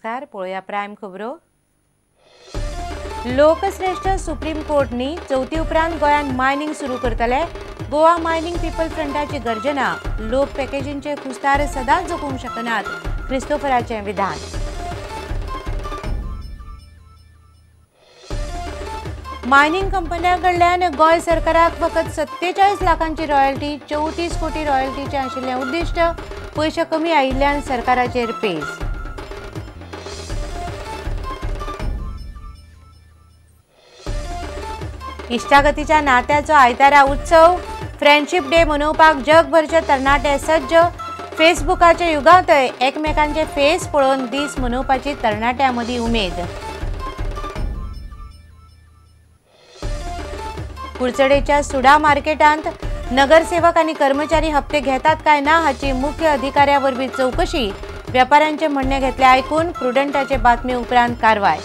नमस्कार. पळोवया प्रायम खबरो. लोकश्रेष्ठ सुप्रीम कोर्टनी चवथी उपरांत गोंयांत मायनिंग सुरू करतले. गोवा मायनिंग पीपल फ्रंटाची गर्जना. लोक पॅकेजींचे कुस्तार सदांच जगूंक शकनात, क्रिस्तोफराचें विधान. मायनिंग कंपन्यां कडल्यान गोंय सरकाराक फकत 47 लाखांची रॉयल्टी, 34 कोटी रॉयल्टीचें आशिल्लें उद्दिश्ट. पयशे कमी आयिल्ल्यान सरकाराचेर पेज. इश्टागतीच्या नात्याचो आयतारा उत्सव. फ्रेंडशीप डे मनोवपाक जगभरचे तरणाटे सज्ज. फेसबुकाच्या युगांतय एकमेकांचे फेस पळोवन दीस मनोवपाची तरणाट्यां मदीं उमेद. कुडचडेच्या सुडा मार्केटांत नगरसेवक आनी कर्मचारी हप्ते घेतात काय ना हाची मुख्य अधिकाऱ्या वरवीं चवकशी. व्यापाऱ्यांचे म्हणणे घेतले आयकून. प्रुडंटाचे बातमी उपरांत कारवाय.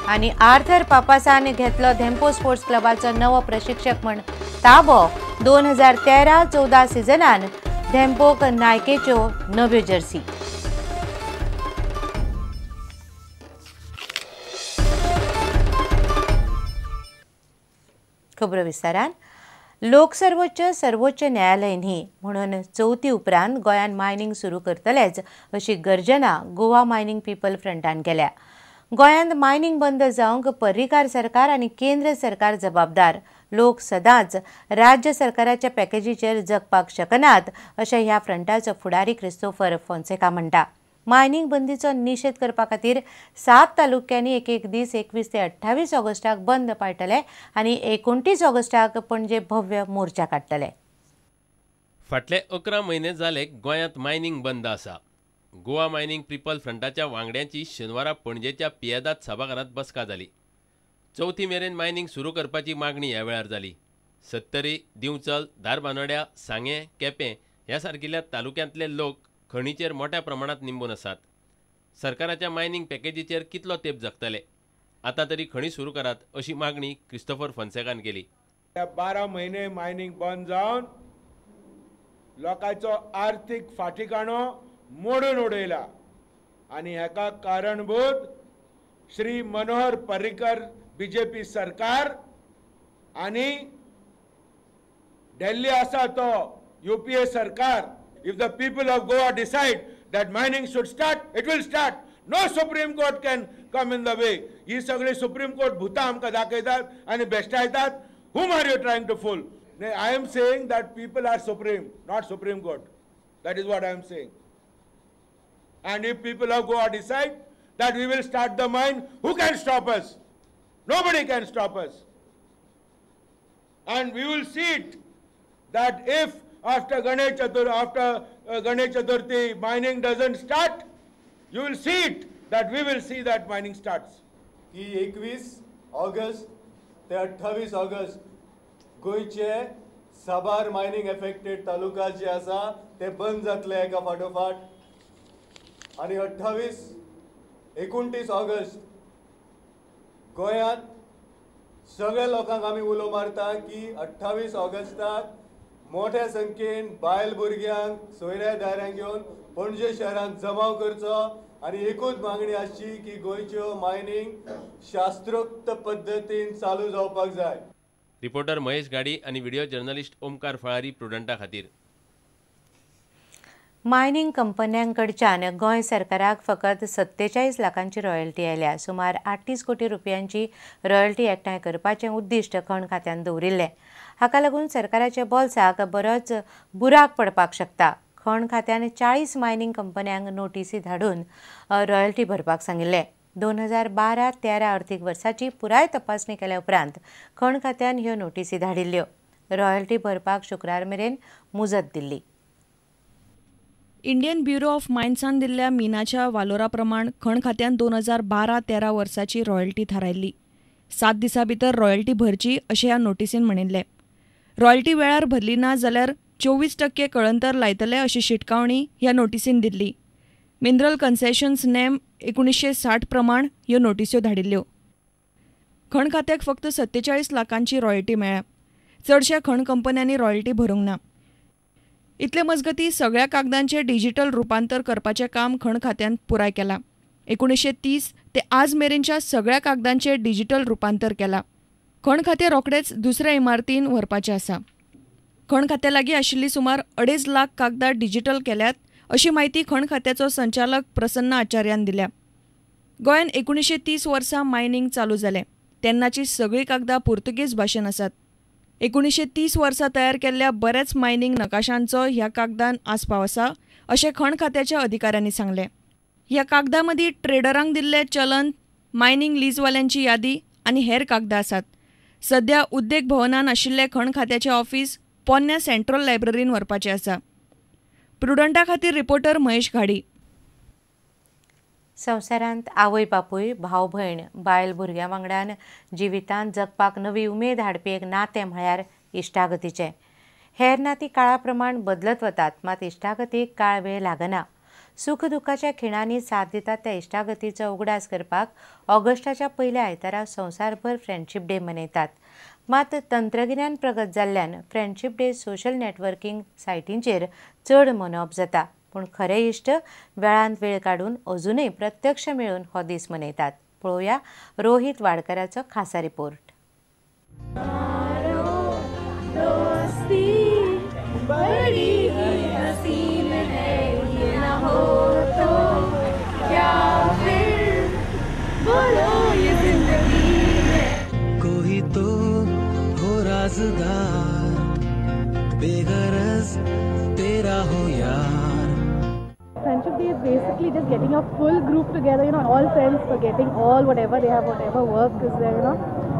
आनी आर्थर पापासान घेतलो धेंपो स्पोर्ट्स क्लबाचो नवो प्रशिक्षक म्हण ताबो. 2013-14 सिजनान धेंपोक नायकेच्यो नव्यो जर्सी. खबरो विस्तारान. लोकसर्वोच्च सर्वोच्च न्यायालय न्ही म्हणून चवथी उपरांत गोंयांत मायनिंग सुरू करतलेच अशी गर्जना गोवा मायनिंग पीपल फ्रंटान केल्या. गोंयांत मायनिंग बंद जावंक पर्रीकार सरकार आनी केंद्र सरकार जबाबदार. लोक सदांच राज्य सरकाराच्या पॅकेजीचेर जगपाक शकनात अशें ह्या फ्रंटाचो फुडारी क्रिस्तोफर फोन्सेका म्हणटा. मायनिंग बंदीचो निशेध करपा खातीर 7 तालुक्यांनी एक एक दीस 21 ते 28 ऑगस्टाक बंद पाळटले आनी 29 ऑगस्टाक पणजे भव्य मोर्चा काडटले. फाटले 11 म्हयने जाले गोंयांत मायनिंग बंद आसा. गोवा मायनिंग पीपल फ्रंटाच्या वांगड्यांची शेनवारा पणजेच्या पियेदाद सभाघरांत बसका जाली. चवथी मेरेन मायनिंग सुरू करपाची मागणी ह्या वेळार जाली. सत्तरी, दिवचल, धारबानोड्या, सांगें, केपें ह्या सारकिल्ल्या तालुक्यांतले लोक खणीचेर मोठ्या प्रमाणात निंबून आसात. सरकाराच्या मायनिंग पॅकेजीचेर कितलो तेंप जगतले? आतां तरी खणी सुरू करात अशी मागणी क्रिस्तोफर फोन्सेकान केली. 12 म्हयने मायनिंग बंद जावन लोकांचो आर्थीक फाटिकाणो मोडून उडयला आनी हेका कारणभूत श्री मनोहर पर्रीकर बीजेपी सरकार आनी दिल्ली आसा तो यूपीए सरकार. If the people of Goa decide that mining should start, it will start. No Supreme Court can come in the way. ही सगळी Supreme Court भुतां आमकां दाखयतात आनी बेश्टायतात. Whom are you trying to fool? I am saying that people are supreme, not Supreme Court. That is what I am saying. And if people of Goa decide that we will start the mine, who can stop us? Nobody can stop us. And we will see it that if after Ganesh Chaturthi mining doesn't start, you will see it that we will see that mining starts. की 21 August ते 28 August गोंयचे साबार mining affected taluka जे आसा ते बंद जातले एका फाटोफाट. आनी 29 ऑगस्ट गोंयांत सगळ्या लोकांक आमी उलो मारता की 28 ऑगस्टाक मोठ्या संख्येन बायल भुरग्यांक सोयऱ्या दायऱ्यांक घेवन पणजे शहरांत जमाव करचो आनी एकूच मागणी आसची की गोंयच्यो मायनिंग शास्त्रोक्त पद्दतीन चालू जावपाक जाय. रिपोर्टर महेश गाडी आनी व्हिडिओ जर्नलिस्ट ओमकार फळारी प्रुडंटा खातीर. मायनिंग कंपन्यांकडच्यान गोंय सरकाराक फकत 47 लाखांची रॉयल्टी आयल्या. सुमार 38 कोटी रुपयांची रॉयल्टी एकठांय करपाचें उद्दिश्ट खण खात्यान दवरिल्लें. हाका लागून सरकाराच्या बोल्साक बरोच बुराक पडपाक शकता. खण खात्यान 40 मायनिंग कंपन्यांक नोटीसी धाडून रॉयल्टी भरपाक सांगिल्लें. 2012-13 अर्थीक वर्साची पुराय तपासणी केल्या उपरांत खण खात्यान ह्यो नोटीसी धाडिल्ल्यो. रॉयल्टी भरपाक शुक्रार मेरेन मुजत दिल्ली. इंडियन ब्युरो ऑफ मायन्सान दिल्ल्या मिनाच्या वालोरा प्रमाण खण खात्यान 2012-13 वर्साची रॉयल्टी थारायल्ली. 7 दिसां भितर रॉयल्टी भरची अशें ह्या नोटीसीन म्हणिल्लें. रॉयल्टी वेळार भरली ना जाल्यार 24% कळंतर लायतले अशी शिटकावणी ह्या नोटीसीन दिल्ली. मिनरल कन्सेशन्स नेम 1960 प्रमाण ह्यो नोटिस्यो धाडिल्ल्यो. खण खात्याक फक्त 47 लाखांची रॉयल्टी मेळ्ळ्या. चडश्या खण कंपन्यांनी रॉयल्टी भरूंक ना. इतले मजगतीं सगळ्या कागदांचें डिजिटल रुपांतर करपाचें काम खण खात्यान पुराय केलां. 1930 ते आज मेरेनच्या सगळ्या कागदांचें डिजिटल रुपांतर केलां. खण खातें रोखडेंच दुसऱ्या इमारतीन व्हरपाचें आसा. खण खात्या लागीं आशिल्ली सुमार 2.5 लाख कागदां डिजिटल केल्यात अशी म्हायती खण खात्याचो संचालक प्रसन्न आचार्यान दिल्या. गोंयांत 1930 वर्सा मायनींग चालू जालें तेन्नाची सगळीं कागदां पुर्तुगेज भाशेन आसात. 1930 वर्सा तयार केल्ल्या बऱ्याच मायनींग नकाशांचो ह्या कागदान आस्पाव आसा अशें खण खात्याच्या अधिकाऱ्यांनी सांगलें. ह्या कागदां मदीं ट्रेडरांक दिल्लें चलन, मायनींग लीजवाल्यांची यादी आनी हेर कागदां आसात. सध्या उद्देग भवनान आशिल्लें खण खात्याचें ऑफिस पोन्न्या सेंट्रल लायब्ररीन व्हरपाचें आसा. प्रुडंटा खातीर रिपोर्टर महेश घाडी. संवसारांत आवय बापूय, भाव भयण, बायल भुरग्यां वांगडान जिवितांत जगपाक नवी उमेद हाडपी एक नातें म्हळ्यार इश्टागतीचें. हेर नातीं काळा प्रमाण बदलत वतात, मात इश्टागतीक काळ वेळ लागना. सुख दुख्खाच्या खिणांनी साथ दितात त्या इश्टागतीचो उगडास करपाक ऑगस्टाच्या पयल्या आयतारा संवसारभर फ्रेंडशीप डे मनयतात. मात तंत्रगिन्यान प्रगत जाल्ल्यान फ्रेंडशीप डे सोशल नेटवर्किंग सायटींचेर चड मनोवप जाता, पूण खरे इश्ट वेळांत वेळ काडून अजूनय प्रत्यक्ष मेळून हो दीस मनयतात. पळोवया रोहित वाडकराचो खासा रिपोर्ट. कोई तो हो राजदार, बेगरज तेरा हो यार. Friendship Day is basically just getting a full group together, you know, all friends forgetting all whatever they have, whatever work is there, you know,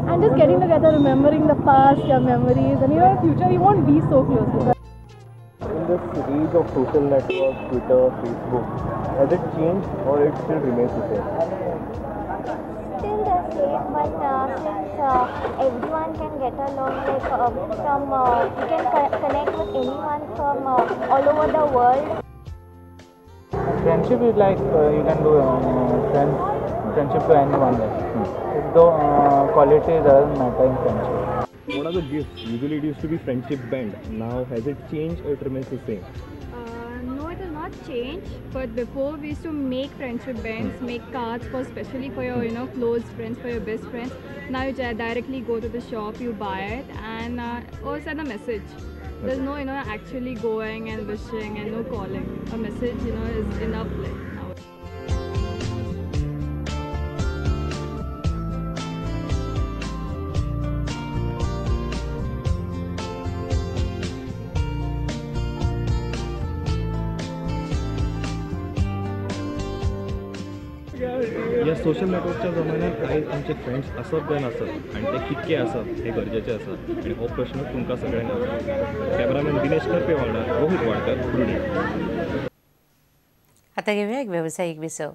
and just getting together, remembering the past, your memories, and you know, in future you won't be so close. In this age of social network, Twitter, Facebook, has it changed or it still remains the same? Still the same, but since everyone can get along, like you can connect with anyone from all over the world. Friendship is like you can do friendship to anyone. Though quality doesn't matter in friendship. What are the gifts? Usually it used to be friendship band. Now has it changed or it remains the same? No, it has not changed. But before we used to make friendship bands, make cards for especially for your close friends, for your best friends. Now you directly go to the shop, you buy it, and or send a message. There's no actually going and wishing and no calling. A message is enough like now. ह्या social नेटवर्कच्या जमान्यात आयज आमचे friends आसत काय नासत आनी ते कितके आसत हे गरजेचें आसा आनी हो प्रश्न तुमकां सगळ्यांक आसा. कॅमेरामॅन दिनेश करपे वांगडा रोहित वाडकर, प्रुडंट. आतां घेवया एक वेवसायीक विसव.